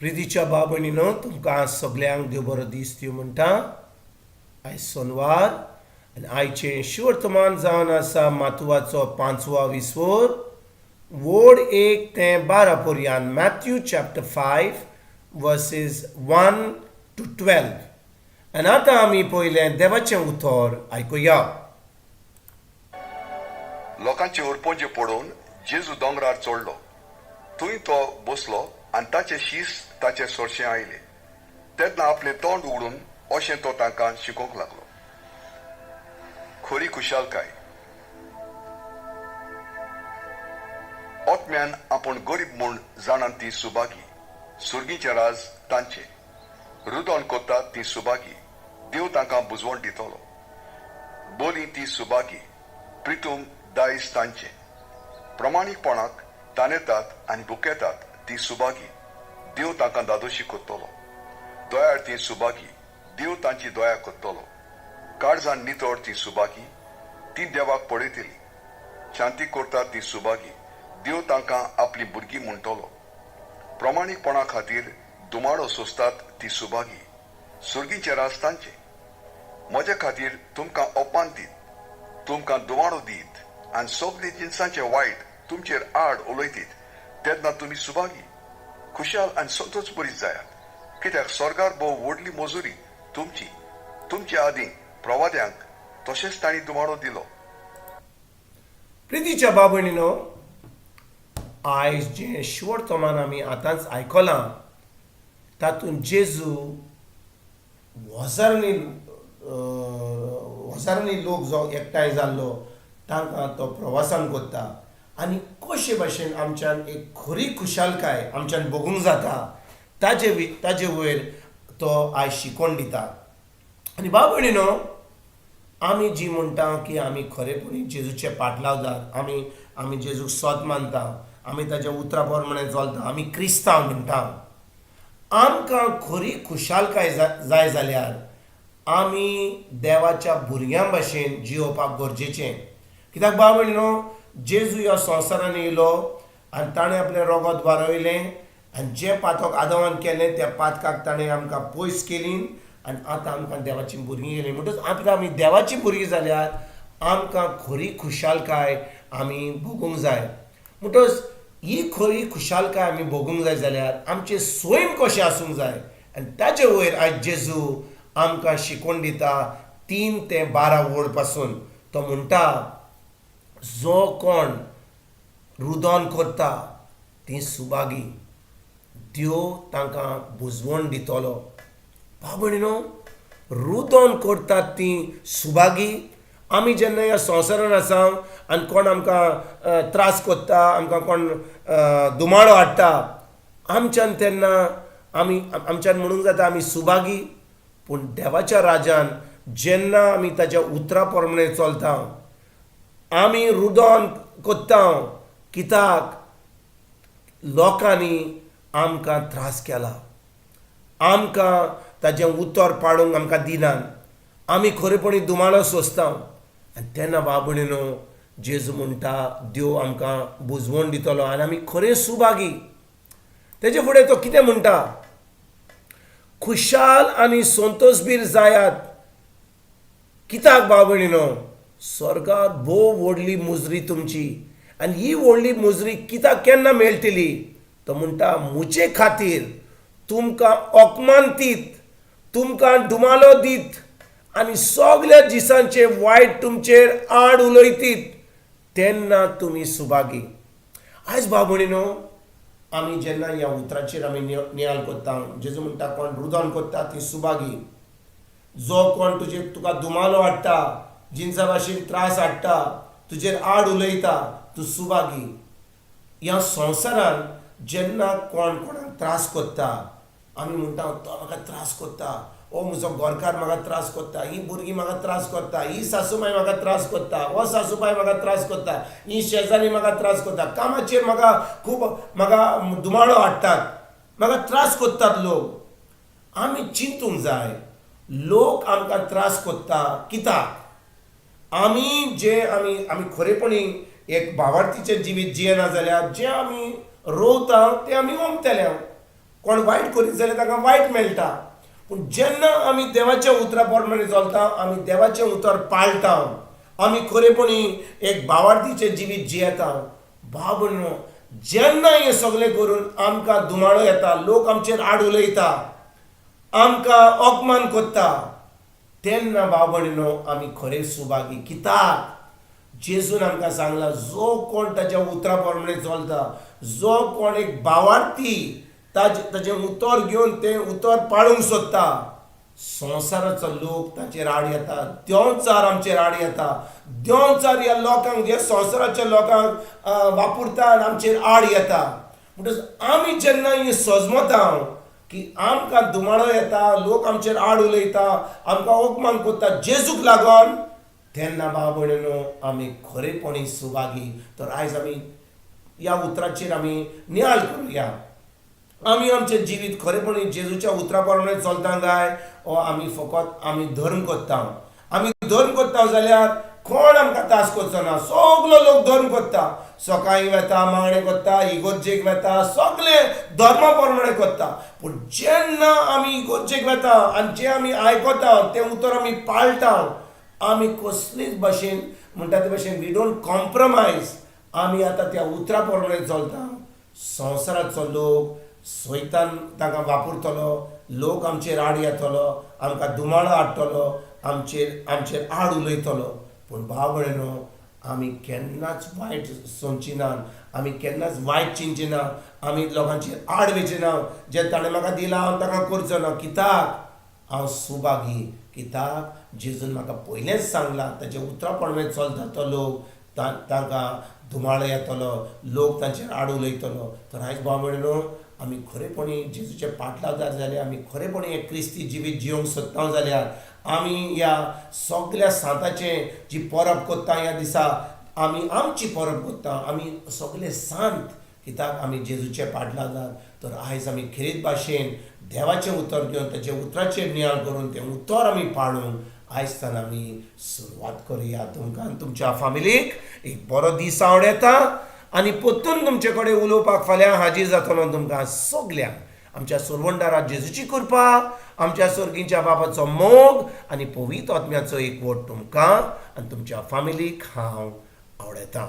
प्रितीच्या भाव भयणीनो, तुमकां सगल्यांक देव बरो दीस दिवं म्हणटा. आयज सोनवार आनी आयचें शिवर्तमान जावन आसा मातुवाचो पांचवा विस्वोर, वोड 1 ते 12 पर्यान, Matthew chapter 5 verses 1 to 12. आनी आतां आमी पयलें देवाचें उतर आयकुया. लोकांचे उरपोंजे पळोवन जेजू दोंगरार चडलो. थंय तो बसलो आनी ताचे शीस ताचे सोरशे आयले. तेन्ना आपलें तोंड उगडून अशें तो तांकां शिकोवंक लागलो. खरी खुशालकाय. ओतम्यान आपूण गरीब म्हूण जाणान ती सुभागी, सुर्गीचें राज तांचें. रुदोन कोत्तात ती सुभागी, देव तांकां बुजवण दितलो. बोली ती सुभागी, प्रितूम दायज तांचें. प्रमाणीकपणाक तानेतात आनी भुकेतात ती सुभागी, देव तांकां दादोशी कोत्तलो. दयाळ ती सुभागी, देव तांची दया कोत्तलो. काळजान नितळ ती सुभागी, ती देवाक पळयतली. शांती करतात ती सुभागी, देव तांकां आपली भुरगीं म्हणटलो. प्रमाणीकपणा खातीर दुमाडो सोंसतात ती सुभागी, सुर्गीचें राज तांचें. म्हजे खातीर तुमकां अपमान दीत, तुमकां दुमाडो दीत आनी सगळे जिनसांचे वायट तुमचेर आड उलयतीत तेन्ना तुमी सुभागी, खुशाल आनी संतोष बरीच जायात, कित्याक स्वर्गार भोव व्हडली मजुरी तुमची. तुमच्या आदीं प्रवाद्यांक तशेंच तांणी दुमाडो दिलो. प्रितीच्या भाव भयणीनो, आयज जें शिवर्तमान आमी आतांच आयकलां तातूंत जेजू हजारांनी हजारांनी लोक जो एकठांय जाल्लो तांकां तो प्रवासान कोत्ता आनी कशे भाशेन आमच्यान एक खरी खुशालकाय आमच्यान भोगूंक जाता ताजे वयर तो आयज शिकोवन दिता. आनी भाव भयणीनो, आमी जी म्हणटा की आमी खरेपणी जेजूचे पाटलावदार, आमी जेजूक सोत मानता, आमी ताच्या उतरा प्रमाणे चलता, आमी क्रिस्तांव म्हणटा, आमकां खरी खुशालकाय जाय जाल्यार आमी देवाच्या भुरग्यां भाशेन जियोवपाक गरजेचें. कित्याक भाव भयणीनो, जेजू ह्या संवसारान येयलो आनी ताणें आपलें रोगोत वारयलें आनी जें पातक आदवान केलें त्या पातकाक ताणें आमकां पयस केली आनी आतां आमकां देवाची भुरगीं केली. म्हणटच आतां आमी देवाची भुरगीं जाल्यार आमकां खरी खुशालकाय आमी भोगूंक जाय. म्हणटच ही खरी खुशालकाय आमी भोगूंक जाय जाल्यार आमचें स्वयं कशें आसूंक जाय आनी ताजे वयर आयज जेजू आमकां शिकोवन दिता 3 ते 12 वड पासून. तो म्हणटा, जो कोण रुदोन करता ती सुभागी, देव तांकां बुजवण दितलो. भाव भयणीनो, रुदोन करतात ती सुभागी. आमी जेन्ना ह्या संवसारान आसा आनी कोण आमकां त्रास कोत्ता, आमकां कोण दुमाळो हाडटा, आमच्यान तेन्ना आमी आमच्यान म्हणूंक जाता आमी सुभागी. पूण देवाच्या राजान जेन्ना आमी ताच्या उतरा प्रमाणे चलता, आमी रुदोन कोत्ता, कित्याक लोकांनी आमकां त्रास केला, आमकां ताजें उतर पाडूंक आमकां दिनान, आमी खरेपणी दुमाळो सोंसता. आनी तेन्ना भाव भयणीनो, जेजू म्हणटा देव आमकां बुजवण दितलो आनी आमी खरें सुभागी. तेजे फुडें तो कितें म्हणटा, खुशाल आनी संतोषबीर जायात. कित्याक भाव भयणीनो, स्वर्गार भोव व्हडली मुजरी तुमची आनी ही व्हडली मुजरी कित्याक केन्ना मेळटली? तो म्हणटा, म्हजे खातीर तुमकां अपमान दीत, तुमकां दुमालो दीत आनी सगल्या दिसांचे वायट तुमचेर आड उलयतीत तेन्ना तुमी सुभागी. आयज भाव भयणीनो, आमी जेन्ना ह्या उतराचेर आमी नियाळ कोत्ता, जेजू म्हणटा कोण रुदोन कोत्ता ती सुभागी, जो कोण तुजेर तुका दुमालो हाडटा, जिनसा भाशेन त्रास हाडटा, तुजेर आड उलयता, तूं सुभागी. ह्या संवसारान जेन्ना कोण कोणाक त्रास कोत्ता, आमी म्हणटा तो म्हाका त्रास कोत्ता, ओ म्हजो गोरकार म्हाका त्रास कोत्ता, ही भुरगीं म्हाका त्रास कोत्ता, ही सासूमाय म्हाका त्रास कोत्ता, हो सासूबाय म्हाका त्रास कोत्ता, ही शेजारी म्हाका त्रास कोत्ता, कामाचेर म्हाका खूब म्हाका दुमाळो हाडटात, म्हाका त्रास कोत्तात लोक. आमी चिंतूंक जाय, लोक आमकां त्रास कोत्ता कित्याक? आमी जे आमी आमी खरेपणी एक भावार्थीचें जिवीत जियेना जाल्यार जें आमी रोवता तें आमी ओंपतले. कोण वायट करीत जाल्यार ताका वायट मेळटा. पूण जेन्ना आमी देवाच्या उतरा प्रमाणे चलता, आमी देवाचें उतर पाळटा, आमी खरेपणी एक भावार्थीचें जिवीत जियेता. भाव भयणो, जेन्ना हें सगळें करून आमकां दुमाळो येता, लोक आमचेर आड उलयता, आमकां अपमान करता, तेन्ना भाव भयणीनो आमी खरे सुभागी. कित्याक जेजून आमकां सांगलां, जो कोण ताच्या उतरा प्रमाणे चलता, जो कोण एक भावार्थी ताजें उतर घेवन तें उतर पाळूंक सोदता, संवसाराचो लोक ताचेर आड येता, देंवचार आमचेर आड येता, देंवचार ह्या लोकांक, ह्या संवसाराच्या लोकांक वापरता आनी आमचेर आड येता. म्हणटच आमी जेन्ना हें सजमता की आमकां दुमाळो येता, लोक आमचेर आड उलयता, आमकां अपमान करता जेजूक लागून, तेन्ना भाव भयणीनो आमी खरेपणी सुभागी. तर आयज आमी ह्या उतराचेर आमी नियाळ करुया. आमी आमचें जिवीत खरेपणी जेजूच्या उतरा प्रमाणे चलता काय ओ आमी फकत आमी धर्म करता? आमी धर्म करता जाल्यार कोण आमकां त्रास करचो ना. सगलो लोक धर्म करता, सकाळीं वेता, मागणें करता, इगर्जेक वेता, सगळे धर्मा प्रमाणे करता. पूण जेन्ना आमी इगर्जेक वेता आनी जें आमी आयकता तें उतर आमी पाळटा, आमी कसलीच भाशेन म्हणटा ते भाशेन we don't compromise, आमी आतां त्या उतरा प्रमाणे चलता. संवसाराचो लोक सैतान तांकां वापरतलो, लोक आमचेर आड येतलो, आमकां दुमाळो हाडटलो, आमचेर आड उलयतलो. पूण भाव भयणो, आमी केन्नाच वायट समची ना, आमी केन्नाच वायट चिंतची ना, आमी लोकांचेर आड वयचे ना. जें ताणें म्हाका दिलां हांव ताका करचो ना, कित्याक हांव सुभागी. कित्याक जेजून म्हाका पयलेंच सांगलां, ताच्या उतरा प्रमाणे चलता तो लोक तांकां धुमाळो येतलो, लोक तांचेर आड उलयतलो. तर आयज भाव भयणीनो आमी खरेपणी जेजूचे पाटलावदार जाल्यार, आमी खरेपणी एक क्रिस्ती जिवीत जियोंक सोदता जाल्यार, आमी ह्या सगल्या सांताचें जी परब करता ह्या दिसा आमी आमची परब करता, आमी सगले सांत, कित्याक आमी जेजूचे पाटलावदार. तर आयज आमी खेरीत भाशेन देवाचें उतर घेवन ताच्या उतराचेर नियाळ करून तें उतर आमी पाळून आयज तान आमी सुरवात करुया. तुमकां आनी तुमच्या फामिलीक एक बरो दीस आवडटा आनी परतून तुमचे कडेन उलोवपाक फाल्यां हाजीर जातलो. तुमकां सगल्यांक आमच्या सोरवंडारा जेजूची कृपा, आमच्या सर्गीच्या बाबाचो मोग आनी पवित्र आत्म्याचो एकवट तुमकां आनी तुमच्या फामिलीक हांव आवडटा.